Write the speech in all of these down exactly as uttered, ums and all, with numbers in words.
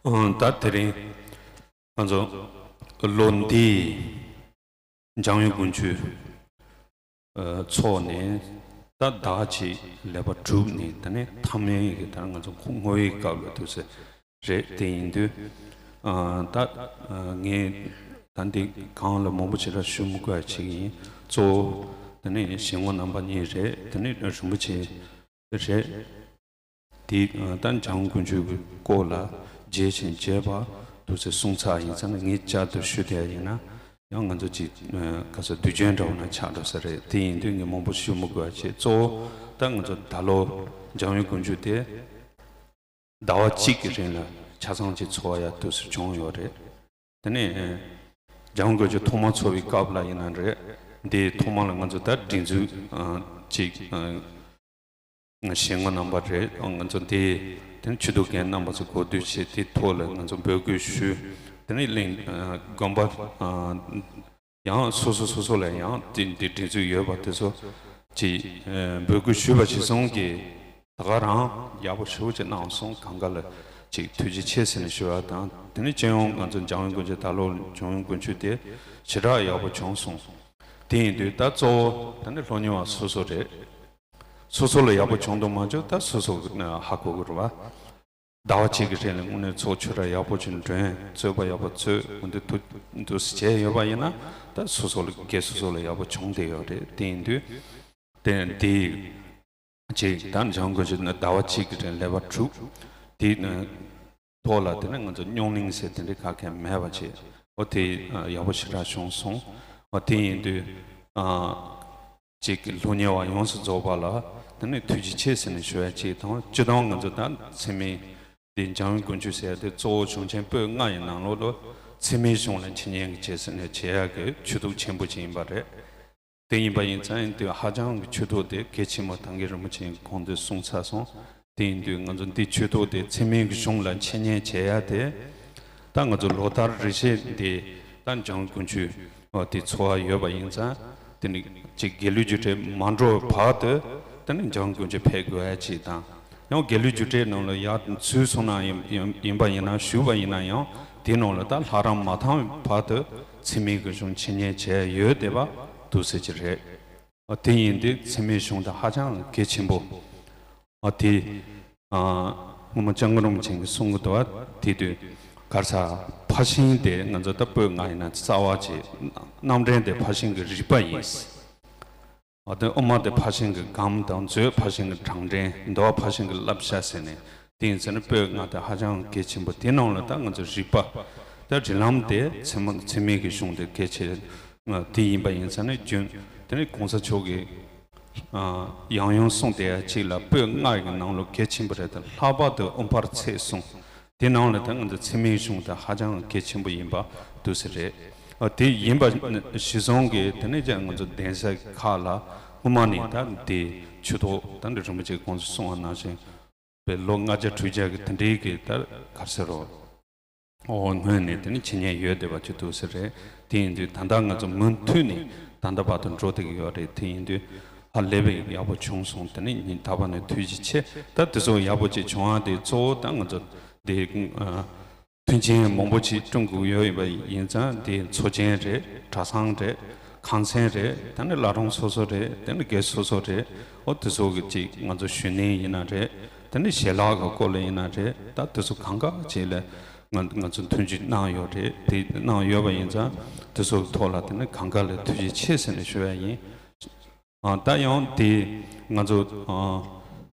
ཨང་། ད་དེ་རིང་ང་ཚོ་ལོ་འདིའི་འཇམ་དབྱངས་དགུན་ཆོས་ཚོགས་ནས་ད་ཟླ་གཅིག་ལས་པ་གྲུབ་ནས། ད་ནས་མཐའ་མའི་གི་ད་ང་ཚོ་བསྔོ་བའི་སྐབས་ལ་འདུག་ཟེར་རེད། དེ་ཡིན་དུས་ད་ངས་ད་འདི་གང་ལ་མང་པོ་ཞེ་དྲག་ཞུ་མི་དགོས་པ་ཅིག་ཡིན། གཙོ་བོ་ད་ནས་གཞིས་མགོ་ནང་པ་གཉིས་རེད། ད་ནས་རིན་པོ་ཆེ་རེད། དེ་ད་འཇམ་དགུན་ཆོས་ཀྱི་སྐོར་ལ་རྒྱས་ཤིང་རྒྱས་པ་འདུག་ཟེར་གསུངས་ཚར། ཡིན་ཙང་ངས་བསྐྱར་དུ་ཞུ་བསྡད་ཡིན་ན་ཡང་ང་ཚོ་ཅིག་ག་ས་དུས་རྒྱུན་འདྲ་བོ་ན་ཆགས་འགྲོ་ས་རེད། དེ་ཡིན་དུས་ངས་མང་པོ་ཞུ་མི་དགོས་པ་བྱས། གཙོ་བོ་ད་ང་ཚོ་ད་ལོ་འཇམ་དབྱངས་དགུན་ཆོས་དེ་ཟླ་བ་གཅིག་གི་རིང་ལ་ཆ་ཚང་ཅིག་ཚོགས་ཡ་འདུག་ཟེར་བྱུང་ཡོད་རེད། དེ་ནས་འཇམ་དགུན་ཆོས་ཐོག་མ་ཚོགས་པའི་སྐབས་ལ་ཡིན་ན་རེད། འདི་ཐོག་མ་ལ་ང་ཚོ་ད་སྒྲིག་འཛུགས་ཅིག་གཞིས་མགོ་ནང་པ་རེད། ང་ཚོ་འདི་དེ་ནས་ཆོས་དུང་རྒན་རྣམ་པ་ཚོ་གོ་བསྡུར་བྱས། དེ་ཐོག་ལ་ང་ཚོ་འབོད་སྐུལ་ཞུས། དེ་ནས་གླིང་དགོན་པ་ཡང་སོ་སོ་སོ་སོ་ལ་ཡང་དེ་འདི་སྒྲིག་འཛུགས་ཡོད་པ་དེ་ཚོ་ཅིག་འབོད་སྐུལ་ཞུས་པ་གཞིར་བཟུང་གིས་ད་ག་རང་ཡག་པོ་ཞེ་པོ་ཅིག་གནང་སོང་། གང་ག་ལ་ཅིག་ཐུགས་རྗེ་ཆེ་ཟེར་ནས་ཞུ་བ་དང་། དེ་ནས་སྤྱི་ཡོངས་ང་ཚོ་འཇམ་དབྱངས་དགུན་ཆོས་ད་ལོ་འཇམ་དབྱངས་དགུན་ཆོས་དེ་ཞེ་དྲག་ཡག་པོ་བྱུང་སོང་། དེ་ཡིན་དུས་ད་གཙོ་བོ་ད་ནི་སློབ་གཉེར་བ་སོ་སོ་རེད། སོ་སོ་ལ་ཡག་པོ་བྱུང་འདུག་མ་བྱུང་ད་སོ་སོ་གི་ཧ་གོ་གི་རེད་བ། ཟླ་བ་གཅིག་གི་རིང་ལ་དངོས་གནས་ཚོགས་ཆོས་ར་ཡག་པོ་ཅིག་འགྲོ། རྩོད་པ་ཡག་པོ་རྩོད། འོ་འདི་འདུག་འདུག་སེ་བྱས་ཡོད་པ་ཡིན་ན་ད་སོ་སོ་ལ་སྒེར་སོ་སོ་ལ་ཡག་པོ་བྱུང་བསྡད་ཡོད་རེད། དེ་ཡིན་དུས་དེ་འདི་ཅིག་ད་འཇམ་དགུན་ཆོས་ཟླ་བ་གཅིག་གི་རིང་ལས་པ་གྲུབ། དེ་ཐོག་ལ་དེ་ནས་ང་ཚོ་རྙོག་གླེང་ཟེར་དེ་འདྲའི་ག་གེ་མེད་པ་བྱས། འོ་དེ་ཡག་པོ་ཞེ་དྲག་བྱུང་སོང་། འོ་དེ་ཡིན་དུས་ཅིག་སློབ་གཉེར་བ་ཡོངས་སུ་རྫོགས་པ་ལ་དེ་ནས་ཐུགས་རྗེ་ཆེ་ཟེར་ནས་ཞུ་ཡ་ཅིག་དང་། སྤྱིར་བཏང་ང་ཚོ་ད་འཚེ་མེད་འདི་འཇམ་དབྱངས་དགུན་ཆོས་ཟེར་ཡ་དེ་གཙོ་བོ་གཞུང་ཆེན་པོད་ལྔ་ཡི་ནང་ལོགས་ལ་འཚེ་མེད་གཞུང་ལ་འཆད་ཉན་གྱི་ཆེད་ཟེར་ནས་བྱེད་ཡ་གི་ཆོས་ཐོག་ཆེན་པོ་ཅིག་ཡིན་པ་རེད། དེ་ཡིན་པ་ཡིན་ཙང་དེ་ཧ་ཅང་གི་ཆོས་ཐོག་དེ་གལ་ཆེན་པོ་ད་གིན་རིན་པོ་ཆེ་གོང་དུ་གསུངས་ཚར་སོང་། དེ་ཡིན་དུས་ང་ཚོ་འདི་ཆོས་ཐོག་དེ་འཚེ་མེད་ཀྱི་གཞུང་ལ་འཆད་ཉན་བྱེད་ཡ་དེ་ད་ང་ཚོ་ལོ་ལྟར་རེ་བཞིན་དེ་ད་འཇམ་དགུན་ཆོས་དེ་ཚོགས་པ་ཡོད་པ་ཡིན་ཙང་། དེ་ནི་ཅིག་དགེ་ལུགས་རྒྱུགས་སྤྲོད་མ་འགྲོ་བར་དུ་དེ་ནི་འཇམ་དགུན་ཆོས་ཕེབས་དགོས་ཡ་ཅིག་དང་། ཡང་དགེ་ལུགས་རྒྱུགས་སྤྲོད་ནང་ལ་ཡར་ཚུད་སོང་ན་ཡིན་ཡིན་ཡིན་པ་ཡིན་ན། ཞུགས་པ་ཡིན་ན་ཡང་དེ་ནང་ལ་ད་ལྷ་རམས་མ་བཏང་བར་དུ་འཚེ་མེད་ཀྱི་གཞུང་འཆད་ཉན་བྱས་ཡོད་བསྡད་པ་འདུག་ཟེར་གྱི་རེད། ཨ། དེ་ཡིན་དུས་འཚེ་མེད་གཞུང་དེ་ཧ་ཅང་གལ་ཆེན་པོ། ཨ། དེ་ཨ་སྔོན་མ་སྐྱབས་མགོན་རིན་པོ་ཆེ་གིས་གསུང་གི་འདུག་བ། དེ་དུས་ག་རེ་ཟེར། ཕར་ཕྱིན་དེ་ང་ཚོ་ད་པོད་ལྔ་ཡིན་ན་རྩ་བ་བྱས། རྣམ་འདྲེན་དེ་ཕར་ཕྱིན་གྱི་རིག་པ་ཡིན། ཨ། དེ་དབུ་མ་དེ་ཕར་ཕྱིན་གྱི་སྒོམ་དང་། མཛོད་ཕར་ཕྱིན་གྱི་དྲང་འདྲེན། འདུལ་བ་ཕར་ཕྱིན་གྱི་བསླབ་བྱ་ཟེར་ནས། དེ་ཡིན་ཟེར་ན་པོད་ལྔ་དེ་ཧ་ཅང་གལ་ཆེན་པོ། དེ་ནང་ལ་ད་ང་ཚོ་རིག་པ་ད་རིགས་ལམ་དེ་འཚེ་མ་འཚེ་མེད་ཀྱི་གཞུང་དེ་གལ་ཆེ། ཨ། དེ་ཡིན་པ་ཡིན་ཙང་ནས་རྒྱུན་དེ་ནས་གོང་ས་མཆོག་གིས་ཨ་ཡང་ཡང་གསུངས་བསྡད་ཡ་ཅིག་ལ་པོད་ལྔ་ཡི་ནང་ལོགས་གལ་ཆེན་པོ་རེད་དེ། ལྷག་པར་དུ་དབུ་མར་ཚད་གསུམ། དེ་ནང་ལ་ད་ང་ཚོ་འཚེ་མེད་གཞུང་དེ་ཧ་ཅང་གལ་ཆེན་པོ་ཡིན་པ་འདུག་ས་རེད། ཨ། དེ་ཡིན་པ་གཞིར་བཟུང་གིས་དེ་ནས་ཀྱང་ང་ཚོ་གདན་ས་ཁག་ལ་སྔོན་མ་ནས་ད་དེ་ཆོས་ཐོག་ད་འདི་རིན་པོ་ཆེ་གོང་དུ་གསུངས་པ་ནང་བཞིན་པའི་ལོ་ལྔ་བརྒྱ་དྲུག་བརྒྱ་གི་དེ་འདྲའི་གི་ད་ག་རེ་ཟེར་རོ། འོ། སྔོན་ནས་དེ་ནི་འཆད་ཉན་ཡོད་བསྡད་པ་ཅིག་འདུག་ས་རེད། དེ་ཡིན་དུས་ད་ལྟ་ང་ཚོ་མུ་མཐུད་ནས་ད་ལྟ་བར་དུ་འགྲོ་བསྡད་ཀྱི་ཡོད་རེད། དེ་ཡིན་དུས་ཧ་ལས་པའི་ཡག་པོ་བྱུང་སོང་། དེ་ནི་ཉིན་རྟག་པར་ནས་ཐུགས་རྗེ་ཆེ། ད་དེ་ཚོ་ཡག་པོ་ཅིག་བྱུང་བ་དེ་གཙོ་བོ་ད་ང་ཚོ་དེ་ཨ་མཐུན་རྐྱེན་མང་པོ་ཅིག་བསྐྲུན་དགོས་ཡོད་པ་ཡིན་ཙང་། དེ་ཚོགས་ཆེན་རེད། གྲྭ་ཚང་རེད། ཁང་ཚན་རེད། དེ་ནི་བླ་སྲུང་སོ་སོ་རེད། དེ་ནི་སྒེར་སོ་སོ་རེད། འོ་དེ་ཚོ་གི་ཅིག་ང་ཚོ་ཞུ་ནས་ཡིན་ན་རེད། དེ་ནི་ཞལ་ལག་གི་སྐོར་ལ་ཡིན་ན་རེད། ད་དེ་ཚོ་གང་ག་ཅིག་ལ་ང་ང་ཚོ་མཐུན་འགྱུར་གནང་ཡོད་རེད། དེ་གནང་ཡོད་པ་ཡིན་ཙང་དེ་ཚོ་གི་ཐོག་ལ་དེ་ནི་གང་ག་ལ་ཐུགས་རྗེ་ཆེ་ཟེར་ནས་ཞུ་ཡ་ཡིན། ཨ། ད་ཡང་དེ་ང་ཚོ་ཨ་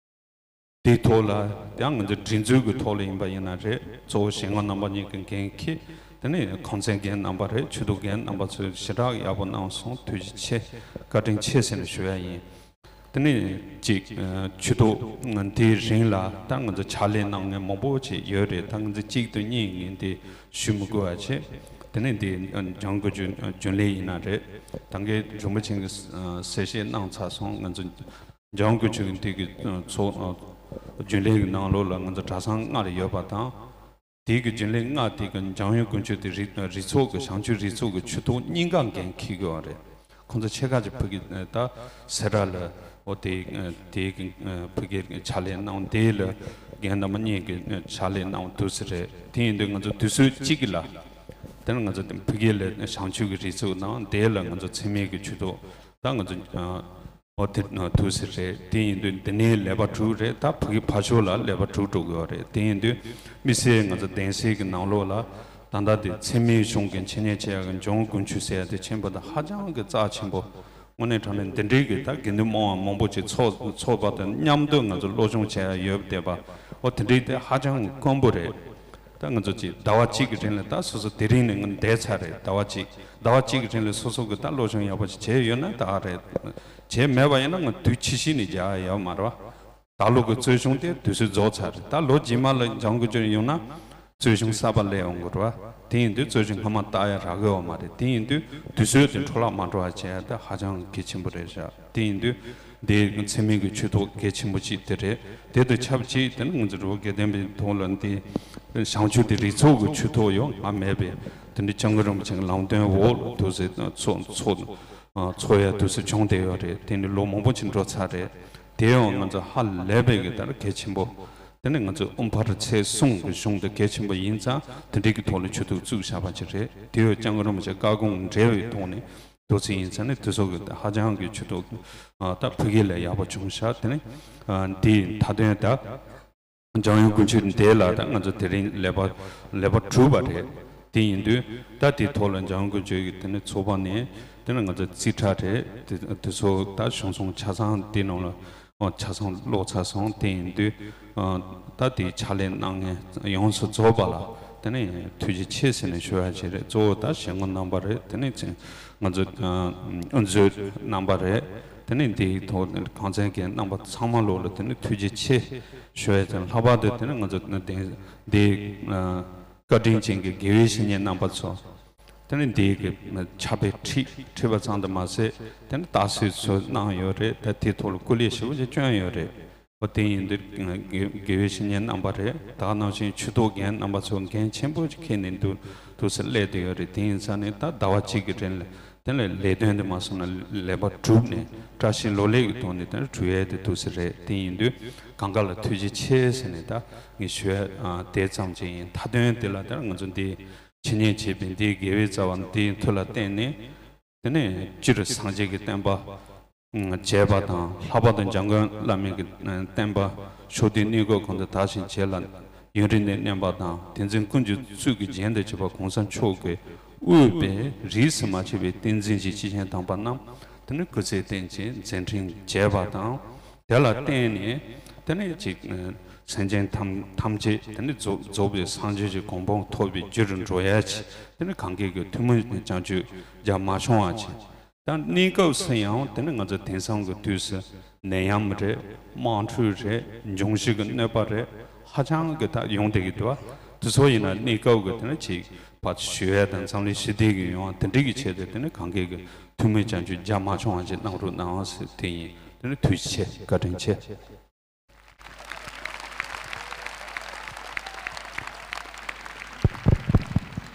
དེའི་ཐོག་ལ་ཡང་ང་ཚོ་སྒྲིག་འཛུགས་ཀྱི་ཐོག་ལ་ཡིན་པ་ཡིན་ན་རེད། གཙོ་བོ་གཞིས་མགོ་རྣམ་པ་གཉིས་ཀྱི་འགན་འཁྱེར། དེ་ནས་ཁང་ཚན་འགན་རྣམ་པ་རེད། ཆོས་དུང་འགན་རྣམ་པ་ཚོས་ཞེ་དྲག་ཡག་པོ་གནང་སོང་། ཐུགས་རྗེ་ཆེ། བཀའ་དྲིན་ཆེ་ཟེར་ནས་ཞུ་ཡ་ཡིན། དེ་ནས་ཅིག་ཨ་ཆོས་ཐོག་འདིའི་རིང་ལ་ད་ང་ཚོ་ཕྱག་ལས་གནང་མཁན་མང་པོ་ཅིག་ཡོད་རེད། ད་ང་ཚོ་གཅིག་དང་གཉིས་ངས་འདི་ཞུ་མི་དགོས་པ་བྱས། དེ་ནས་འདི་ཨ་འཇམ་དབྱངས་དགུན་ཆོས་རྒྱུན་ལས་ཡིན་ན་རེད། ད་གིན་རིན་པོ་ཆེ་གིས་ཨ་གསལ་བཤད་གནང་ཚར་སོང་། ང་ཚོ་འཇམ་དབྱངས་དགུན་ཆོས་འདི་གི་ཚོགས་རྒྱུན་ལས་ཀྱི་ནང་ལོགས་ལ་ང་ཚོ་གྲྭ་ཚང་ལྔ་རེ་ཡོད་པ་དང་། དེ་གི་རྒྱུན་ལས་ལྔ་དེ་གི་འཇམ་དབྱངས་དགུན་ཆོས་དེ་རིགས་རིགས་ཚོགས་ཀྱི་བྱང་ཆུབ་རིགས་ཚོགས་ཀྱི་ཆོས་ཐོག་གཉིས་ཀ་འགན་འཁྱེར་གྱི་ཡོད་རེད། ཁོང་ཚོ་ཕྱེད་ཀ་ཅིག་ཕ་གི་ད་སེ་ར་ལ་འོ་དེ་དེ་གི་ཕ་གིར་ཕྱག་ལས་གནང་། དེ་ལ་རྒན་རྣམ་པ་གཉིས་ཀྱིས་ཕྱག་ལས་གནང་། དུས་སུ་རེད། དེ་ཡིན་དུས་ང་ཚོ་དུས་ཚོད་གཅིག་གི་ལ་དེ་ནི་ང་ཚོ་ཕ་གི་ལ་བྱང་ཆུབ་ཀྱི་རིགས་ཚོགས་དང་། དེ་ལ་ང་ཚོ་འཚེ་མེད་ཀྱི་ཆོས་ཐོག་ད་ང་ཚོ་འོ་དེ་དུས་སུ་རེད། དེ་ཡིན་དུས་འདི་ནས་ལས་པ་དྲུག་རེད། ད་ཕ་གི་ཕར་ཕྱོགས་ལ་ལས་པ་དྲུག་འགྲོ་གི་ཡོད་རེད། དེ་ཡིན་དུས་དམིགས་བསལ་ང་ཚོ་གདན་སའི་གི་ནང་ལོགས་ལ་ད་ལྟ་དེ་འཚེ་མེད་གཞུང་གི་འཆད་ཉན་བྱེད་ཡག་གི་འཇམ་དགུན་ཆོས་ཟེར་ཡག་དེ་ཆེན་པོ་དང་ཧ་ཅང་གི་རྩ་ཆེན་པོ། དངོས་གནས་དྲང་གནས་འདི་འདྲའི་གི་ད་དགེ་འདུན་མང་བ་མང་པོ་ཅིག་ཚོགས་ཚོགས་པ་དང་མཉམ་དུ་ང་ཚོ་སློབ་སྦྱོང་བྱེད་ཡ་ཡོད་བསྡད་པ། འོ་དེ་འདྲའི་དེ་ཧ་ཅང་དཀོན་པོ་རེད། ད་ང་ཚོ་ཅིག་ཟླ་བ་གཅིག་གི་རིང་ལ་ད་སོ་སོ་དེ་རིང་ནས་ང་བསྡད་ཚར་རེད། ཟླ་བ་གཅིག་ཟླ་བ་གཅིག་གི་རིང་ལ་སོ་སོ་གི་ད་སློབ་སྦྱོང་ཡག་པོ་ཅིག་བྱས་ཡོད་ན་ད་རེད། བྱས་མེད་པ་ཡིན་ན་ང་དུས་ཕྱི་ཤི་ནས་རྒྱག་ཡ་ཡོད་མ་རེད་བ། ད་ལོ་གི་རྩོད་གཞུང་དེ་དུས་ཚོད་རྫོགས་ཚར་རེད། ད་ལོ་རྗེས་མ་ལ་འཇམ་དགུན་ཆོས་ཡོང་ན་རྩོད་གཞུང་གསར་པ་སླེབས་ཡོང་གི་རེད་བ། དེ་ཡིན་དུས་རྩོད་གཞུང་སྔ་མ་བལྟ་ཡ་རག་གི་ཡོད་མ་རེད། དེ་ཡིན་དུས་དུས་ཚོད་དེ་འཕྲོ་བརླག་མ་འགྲོ་བ་བྱས་ཡ་དེ་ཧ་ཅང་གལ་ཆེན་པོ་རེད་ཤག་དེ་ཡིན་དུས་འདི་འཚེ་མེད་ཀྱི་ཆོས་ཐོག་གལ་ཆེན་པོ་གཅིག་དེ་རེད། དེ་དང་ཆབས་ཅིག་དེ་ནི་ང་ཚོ་རི་བོ་དགེ་ལྡན་པའི་ཐོག་ལ་འདི་བྱང་ཆུབ་ཀྱི་རིགས་ཚོགས་ཀྱི་ཆོས་ཐོག་ཡོང་ང་མེད་པས། དེ་འདྲའི་སྐྱབས་མགོན་རིན་པོ་ཆེ་གི་ལམ་སྟོན་འོག་ལ་དུས་ཚོད་ཚོགས་ཚོགས་ཚོགས་ཡ་དུས་ཚོད་བྱུང་བསྡད་ཡོད་རེད། དེ་ནི་ལོ་མང་པོ་ཅིག་འགྲོ་ཚར་རེད། དེ་ཡང་ང་ཚོ་ཧ་ལས་པའི་གི་ལྟར་གལ་ཆེན་པོ། དེ་ནི་ང་ཚོ་དབུ་ཕར་ཚད་གསུམ་གི་གཞུང་དེ་གལ་ཆེན་པོ་ཡིན་ཙང་དེ་འདྲའི་གི་ཐོག་ལ་ཆོས་ཐོག་བཙུགས་བཞག་པ་ཅིག་རེད། དེ་ཡང་སྐྱབས་མགོན་རིན་པོ་ཆེ་བཀའ་དགོངས་འགྲེལ་བའི་ཐོག་ནས་འདུག་ཚེ་ཡིན་ཙང་ནི་དེ་ཚོ་གི་ཧ་ཅང་གི་ཆོས་ཐོག་ད་ཕ་གི་ལ་ཡག་པོ་བྱུང་ཤག་དེ་ནི་འདི་མཐའ་དོན་ད། འཇམ་དབྱངས་དཀོན་མཆོག་འདས་ལ་ད་ང་ཚོ་དེ་རིང་ལས་པ་ལས་པ་གྲུབ་པ་རེད། དེ་ཡིན་དུས་ད་དེ་ཐོག་ལ་འཇམ་དབྱངས་དཀོན་མཆོག་གི་དེ་ནི་ཚོགས་པ་ནས་དེ་ནི་ང་ཚོ་རྩིས་ཁྲ་རེད། དེ་དེ་ཚོ་ད་གཞུང་སྲུང་ཆ་ཚང་དེ་ནང་ལ་ཨོ་ཆ་ཚང་ཀློག་ཚར་སོང་། དེ་ཡིན་དུས་ཨ་ད་དེ་ཕྱག་ལས་གནང་མཁན་ཡོངས་སུ་རྫོགས་པ་ལ་དེ་ནི་ཐུགས་རྗེ་ཆེ་ཟེར་ནས་ཞུ་ཡ་བྱེད་རེད། གཙོ་བོ་ད་ཞལ་ངོ་རྣམ་པ་རེད། དེ་ནི་ང་ཚོ་ཨ་དབུ་མཛད་རྣམ་པ་རེད། དེ་ནི་འདིའི་ཐོག་གང་ཚན་གྱི་རྣམ་པ་ཚང་མ་ལོག་ལ་དེ་ནི་ཐུགས་རྗེ་ཆེ་ཞུ་ཡ་དང་། ལྷག་པར་དུ་དེ་ནི་ང་ཚོ་དེ་འདི་བཀའ་དྲིན་ཅན་གྱི་དགེ་བའི་བཤེས་གཉེན་རྣམ་པ་ཚོ་དེ་ནི་འདིའི་གི་ཕྱག་དཔེ་ཁྲིད་ཁྲིད་པ་ཙམ་དུ་མ་ཟད་དེ་ནི་རྟགས་གསལ་ཚོ་གནང་ཡོད་རེད། ད་དེའི་ཐོག་ལ་སྐུ་ལས་ཞེ་པོ་ཅིག་བསྐྱོན་ཡོད་རེད། འོ་དེ་ཡིན་དུས་དགེ་དགེ་བའི་བཤེས་གཉེན་རྣམ་པ་རེད། ད་ག་ནང་བཞིན་ཆོས་ཐོག་རྒན་རྣམ་པ་ཚོ་འགན་ཆེན་པོ་ཅིག་འཁྱེར་ནས་འདུག་འདུག་སེ་སླེབས་བསྡད་ཡོད་རེད། དེ་ཡིན་ཙང་ནི་ད་ཟླ་བ་གཅིག་གི་རིང་ལ་དེ་ལ་ལས་དོན་དེ་མ་སོང་ན་ལས་པ་གྲུབ་ནས་བཀྲ་ཤིས་ལོ་ལེགས་ཀྱི་ཐོག་ནས་དེ་གྲུབ་ཡས་དེ་འདུག་སེ་རེད། དེ་ཡིན་དུས་གང་ག་ལ་ཐུགས་རྗེ་ཆེ་ཟེར་ནས་ད་ངས་ཞུ་ཡས་དེ་ཙམ་ཅིག་ཡིན། མཐའ་དོན་དེ་ལ་ད་ང་ཚོ་འདི་འཆད་ཉན་བྱེད་པའི་འདིའི་དགེ་བའི་རྩ་བ་འདིའི་མཐུ་ལ་བརྟེན་ནས་དེ་ནས་སྤྱིར་སངས་རྒྱས་ཀྱི་བསྟན་པ་མ་བྱས་པ་དང་། ལྷག་པར་དུ་འཇམ་མགོན་བླ་མའི་གི་བསྟན་པ་ཕྱོགས་དུས་གནས་སྐབས་གང་དུ་དར་ཞིང་རྒྱས་ལ་ཡུན་རིང་ནས་གནས་པ་དང་། དེ་འཛིན་ཀུན་གྱི་གཙུག་གི་རྒྱན་དུ་བྱས་པ་གོང་ས་མཆོག་གིས་དབུས་པའི་རིས་སུ་མ་ཆད་པའི་བསྟན་འཛིན་གྱི་སྐྱེས་ཆེན་དམ་པ་རྣམས་དེ་ནི་སྐུ་ཚེ་བརྟན་ཅིང་མཛད་འཕྲིན་རྒྱས་པ་དང་། དེ་ལ་བརྟེན་ནས་དེ་ནི་ཅིག་སེམས་ཅན་ཐམས་ཐམས་ཅད་དེ་ནི་རྫོགས་རྫོགས་པའི་སངས་རྒྱས་ཀྱི་གོ་འཕང་ཐོབ་པའི་རྒྱུ་རུ་འགྲོ་ཡ་ཆེད་དེ་ནི་གང་གའི་གི་ཐུགས་སྨོན་བྱང་ཆུབ་རྒྱ་མ་ཆུང་བ་ཆེད། ད་གནས་སྐབས་སུ་ཡང་དེ་ནི་ང་ཚོ་དེང་སང་གི་དུས་སུ་ནད་ཡམས་རེད། དམག་འཁྲུག་རེད། འབྱུང་བཞི་གི་གནོད་པ་རེད། ཧ་ཅང་གི་ད་ཡོང་བསྡད་ཀྱི་འདུག་བ། དེ་ཚོ་ཡིན་ན་གནས་སྐབས་ཀྱི་དེ་ནི་ཅིག་ཕར་ཞུ་ཡས་དང་འཛམ་གླིང་ཞི་བདེ་གི་ཡོང་བ་དེ་འདྲ་གི་ཆེད་དུ་དེ་ནི་གང་གའི་གི་ཐུགས་སྨོན་བྱང་ཆུབ་རྒྱ་མ་ཆུང་བ་ཅིག་གནང་རོགས་གནང་ཟེར་དེ་ཡིན། དེ་ནི་ཐུགས་རྗེ་ཆེ། བཀའ་དྲིན་ཆེ།